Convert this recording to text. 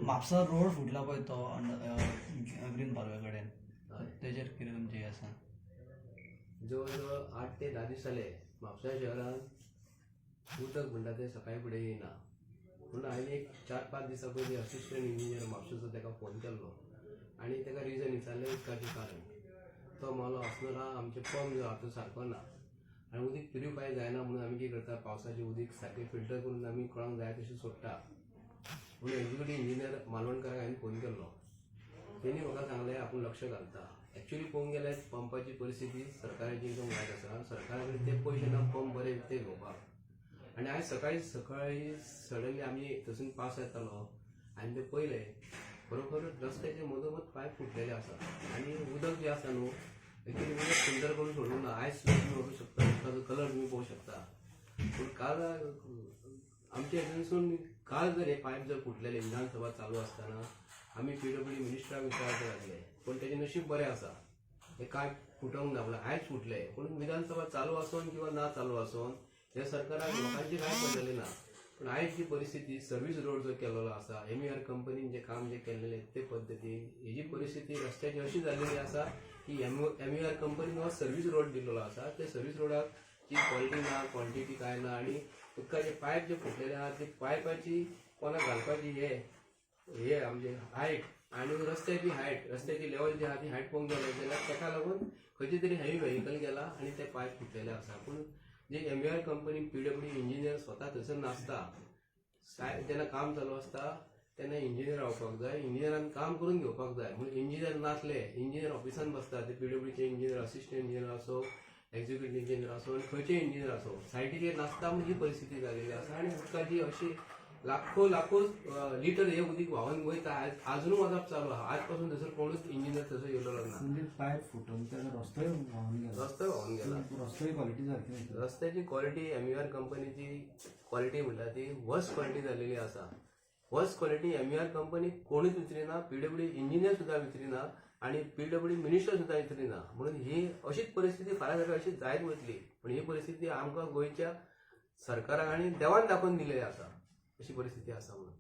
Mapusa road फुटला पळय तो ग्रीन पार्वे कडेन, हय. तेजेर कितें तुमचें हें आसा? जवळ जवळ 8 ते 10 दीस जाले, म्हापसा शहरांत उदक म्हणटा तें सकाळी फुडें येयना. म्हणून हांवें एक 4-5 दिसां पयलीं असिस्टंट इंजिनियर म्हापशेचो ताका फोन केल्लो आनी ताका रिजन विचारलें उदकाचें कारण. तो म्हणलो, असलो आहा, आमचे पंप जो आहा तो सारको ना आनी उदीक प्युरिफाय जायना, म्हणून आमी कितें करता, पावसाचें उदीक सारकें फिल्टर करून आमी कोणाक जाय तशें सोडटा म्हणून. एक्झिक्युटीव इंजिनियर मालवणकाराक हांवें फोन केल्लो. तेणी म्हाका सांगलें, आपूण लक्ष घालता. एक्चुअली पळोवंक गेल्यार पंपाची परिस्थिती सरकाराची एकदम वायट आसा. सरकारा कडेन ते पयशे ना पंप बरे विकते घेवपाक. आनी आयज सकाळी सकाळी सडनली आमी थंयसून पास येतालो आनी ते पयले, बरोबर रस्त्याचे मदोमद पायप फुटलेले आसा आनी उदक जें आसा न्हू, एक्चुअली उदक फिल्टर करून सोडूंक ना. आयज सुद्दां तुमी वचूंक शकता, उदकाचो कलर तुमी पळोवंक शकता. पूण काल आमच्या हेतूनसून काल जर हे पायप जर फुटलेले विधानसभा चालू आसतना, आमी पीडब्ल्यूडी मिनिस्टराक विचारपाक लागले, पूण तेजें नशीब बरें आसा, हे काय फुटोवंक ना. म्हणल्यार आयज फुटले, पूण विधानसभा चालू आसोन किंवा ना चालू आसोन, हे सरकाराक लोकांची कांय पडलेलें ना. पूण आयज जी परिस्थिती, सर्वीस रोड जो केलेलो आसा, एमईआर कंपनीन जे काम जे केल्लेलें ते पद्दतीन, हेजी परिस्थिती रस्त्याची अशी जाल्लेली आसा की एमईआर कंपनीन हो सर्वीस रोड दिल्लो आसा, ते सर्वीस रोडाक ची क्वॉलिटी ना, क्वॉन्टिटी काय ना. आनी उदकाचे पायप जे फुटलेले आहा, ते पायपाची कोणाक घालपाची हे हे आमचे हायट आनी रस्त्याची हायट, रस्त्याची लेवल जी आहा ती हायट पळोवंक गेले जाल्यार ताका लागून खंयचे तरी हेवी व्हेकल गेला आनी ते पायप फुटलेले आसा. पूण जे एमईआर कंपनी, पीडब्ल्यूडी इंजिनियर स्वता थंयसर नासता. जेन्ना काम चालू आसता तेन्ना इंजिनियर रावपाक जाय, इंजिनियरान काम करून घेवपाक जाय. म्हणून इंजिनियर नासले, इंजिनियर ऑफिसान बसता ते पीडब्ल्यूडीचे इंजिनियर, असिस्टंट इंजिनियर असो, एक्झिक्युटीव इंजिनियर असो आनी खंयचे इंजिनियर असो, सायटीचेर नासता. म्हणून ही परिस्थिती जालेली आसा आनी उदकाची अशी लाखो लाखो लिटर हे उदीक व्हांवन वयता. आज आजुनूय वचप चालू आहा. आज पासून थंयसर कोणूच इंजिनियर थंयसर येयलेलो ना. म्हणजे पायप फुटून त्याचा रस्तोय व्हांवन गेला. रस्तो व्हांवन गेला. रस्तोय क्वालिटी सारकी न्हय. रस्त्याची क्वॉलिटी, एमईआर कंपनीची क्वॉलिटी म्हणटा ती वर्स्ट क्वॉलिटी जाल्लेली आसा. वर्स्ट क्वॉलिटी एमईआर कंपनी कोणूच विचारिना, पीडब्ल्यू इंजिनियर सुद्दां विचारिना आनी पीडब्ल्यू मिनिस्टर सुद्दां विचारिना. म्हणून ही अशीच परिस्थिती फाल्यां सकाळी अशीच जायत वतली. पूण ही परिस्थिती आमकां गोंयच्या सरकाराक आनी देवान दाखोवन दिलेली आसा, अशी परिस्थिती आसा म्हणून.